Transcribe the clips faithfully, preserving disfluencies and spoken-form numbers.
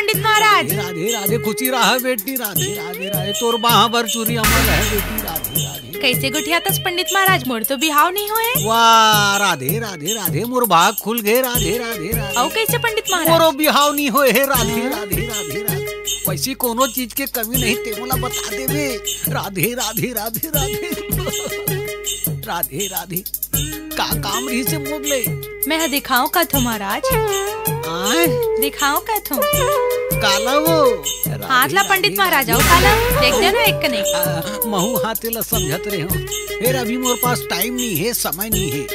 पंडित महाराज। राधे राधे, खुशी रहा बेटी। राधे राधे राधे, तोर बाह बर चूरी अमर रहे बेटी। राधे राधे। कैसे गोठियाथस पंडित महाराज, मोर तो बिहाव नहीं होए। वाह, राधे राधे राधे, मोर भाग खुल गए। राधे राधे राधे। अउ कैसे पंडित महाराज? मोरो बिहाव नहीं होए हे। राधे राधे राधे राधे। वैसी कोनो चीज के कमी नहीं, ते मोला बता देवे। राधे राधे राधे राधे। राधे राधे। का काम रहिसे मोर ले? मैं ह दिखाओ कथो महाराज। आय? दिखाओ कथो। काला वो? हाथ ला पंडित महाराज, अउ काला? देख देना एक कने। आ, महू हाथे ला समझत रहे हो। फेर अभी मोर पास टाइम नहीं है, समय नहीं है।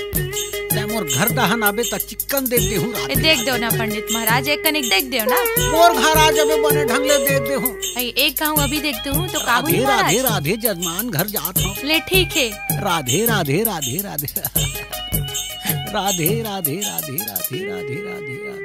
तै मोर घर डहन आबे त चिक्कन देख देहूँ। ए, देख देव ना पंडित महाराज, एक कने देख देव ना। मोर घर आ जाबे, बने ढंग ले देख देहूँ। ए, एक कहूँ अभी देख देहूँ तो का होही राधे राधे महाराज? राधे जजमान, घर जात हूँ। ले ठीक है। राधे राधे राधे राधे। राधे राधे राधे राधे राधे राधे राधे।